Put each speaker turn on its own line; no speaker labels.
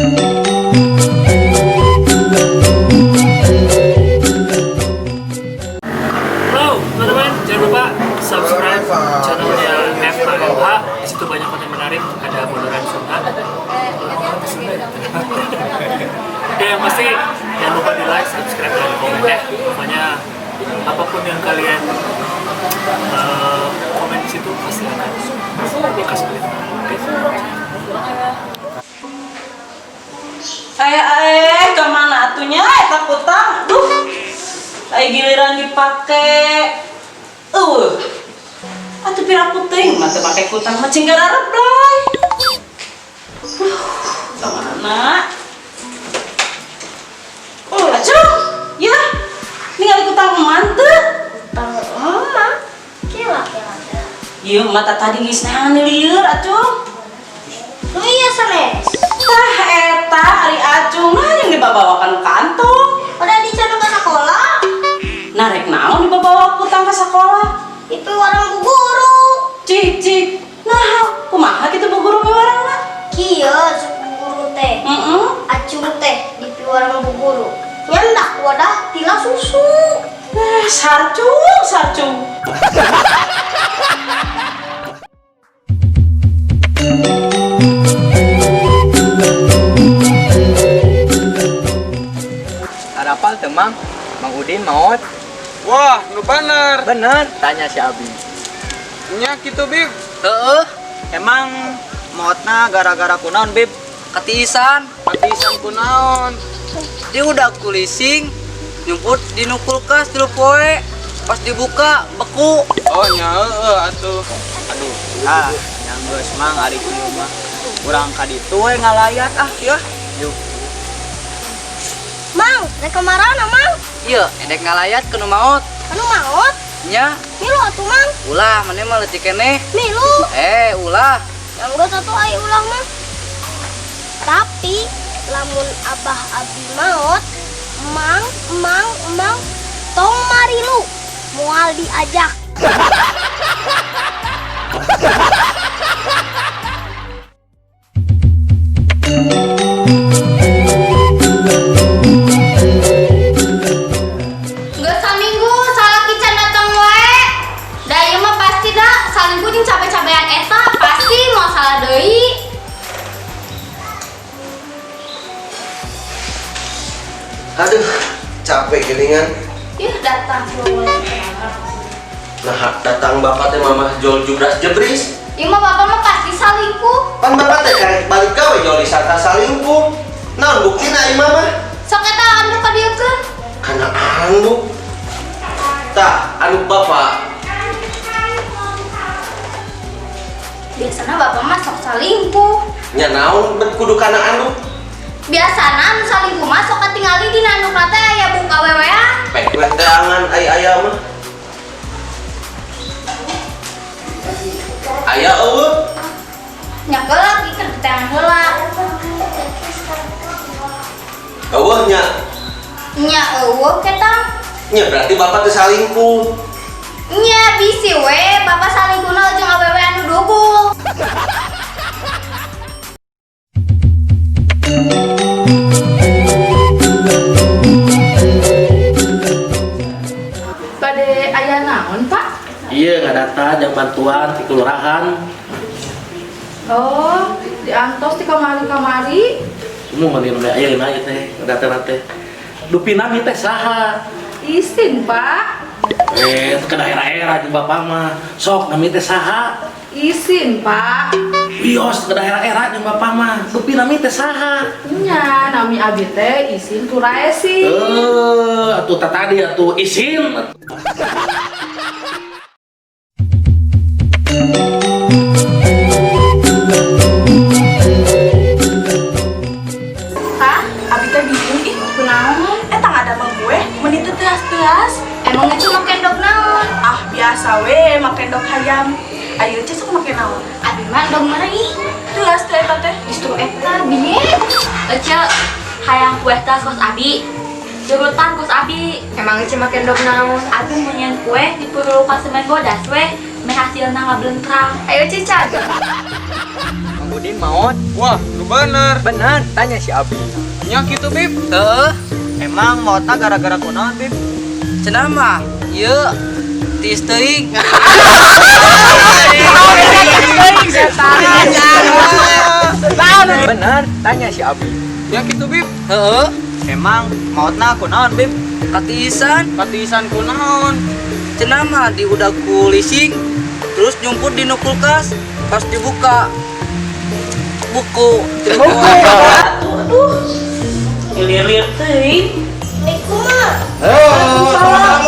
Halo teman-teman, jangan lupa subscribe channelnya FHMH. Di situ banyak konten menarik, ada bodoran Sunda. Sunda ya? Ya, yang pasti jangan lupa di like, subscribe, dan komen ya. Pokoknya apapun yang kalian komen di situ pasti akan dikasih lihat. Oke.
Eh, eh, kemana atuh nya eta kutang? Duh. Ai giliran dipake. Atuh piraku teuing mah teu make kutang mah cing garareblay. Duh, kemana? Oh, Acung. Ya. Ningali kutang eman teu?
Tang emak. Kela kela kela.
Ieu mah tadi geus neangan lieur, Acung.
Lu iya sanes.
Tah eta ari Acung nah yang dibawa ka kantong.
Udah dicari ke sekolah.
Nah, rek naon dibawa kutang ke sekolah?
Itu orang bu guru.
Cik, cik. Nah, kumaha kitu bu guru miwarangna?
Kieu cek bu guru teh.
Heeh.
Acung teh di piwarang bu guru. Nyandak wadah tila susu.
Eh, sarcung, sarcung.
Arapal teu, Mang? Mang Udin maot.
Wah, nu bener.
Bener, tanya si Abi.
Nya kitu, Bib.
Heeh, emang maotna gara-gara kunaon, Bib? Ketiisan.
Katiisan kunaon?
Dia udah kulising, nyumput di nu kulkas tilu poe. Pas dibuka, beku.
Oh, nya heueuh atuh.
Aduh, ah, yang geus Mang ari kieu mah. Urang ka ditu we ngalayat ah, ya. Yuk.
Mang, rek kamarana, Mang?
Iya, edek ngalayat ke nu maot.
Anu maot?
Nya,
Milu atuh, Mang.
Ulah maneh mah leutik keneh.
Milu.
Eh, ulah.
Yang geus atuh ai ulah mah. Tapi lamun abah abi maot, Mang, Mang, Mang tong marilu moal diajak.
Nggak saminggu salah kican datang wae. Da ieu mah pasti da salingkuh jeung cabe-cabean eta pasti mau salah deui.
Aduh, capek geningan.
Ih datang.
Nah, datang bapak teh mamah jol jubras jebris.
Ieu mah bapak mah pasti salingkuh.
Pan bapak teh karek balik gawe jol disangka salingkuh. Naon buktina ieu mah?
Sok eta anu ka dieukeun.
Kana anu. Tah, anu bapak.
Biasana bapak mah sok salingkuh.
Nya naon bet kudu kana anu?
Biasana anu salingkuh mah sok katingali dina anu teh aya buka wewean.
Pek weh teangan ai aya mah. Aya eueuh.
Nya heula ki keur diteangan heula.
Eueuh nya.
Nya eueuh ketang.
Nya berarti bapak teh salingkuh.
Nya bisi we bapak salingkuhna jeung awewe anu dugul.
Bade aya naon, Pak?
Iya, nggak data, jang bantuan di kelurahan.
Oh, diantos di kamari-kamari.
Semua nih udah ayo aja teh, data teh. Dupi nami teh saha?
Isin, Pak.
Eh, ke daerah-era jeung bapak mah. Sok nami teh saha?
Isin, Pak.
Wios ke daerah-era jeung bapak mah. Dupi nami teh saha?
Nya, nami abi teh Isin Kuraesi.
Eh, atuh tadi atuh isin.
Hah?
Abi teh bingung ih,
Kunaon?
eta ngadamel kue meuni teu teas-teas.
Emang itu make endog naon?
Ah, biasa we make endog hayam. Ayo Ece sok make naon?
Abi mah endog meri.
Teas teh eta teh.
Justru eta biye. Ece hayang kue teh kos abi. Jurutan kos abi. Emang Ece make endog naon? Abi mun nyeun kue diperlukan semen bodas we, meh hasilna ngablentrang. Ayo Ece can.
Mang Udin maot.
Wah, nu bener.
Bener, tanya si Abi.
Nya kitu, Bib.
Heeh. Emang maotna gara-gara kunaon, Bib? Cenah mah, ieu tiis teuing. Bener, tanya si Abi.
Nya kitu, Bib.
Heeh. Emang maotna kunaon, Bib? Katiisan.
Katiisan kunaon?
Cenah mah di udah ku leasing, terus nyumput di nu kulkas, pas dibuka buku. Buku.
Aduh. Lilir-lir teuing.
Kumaha?
Halo.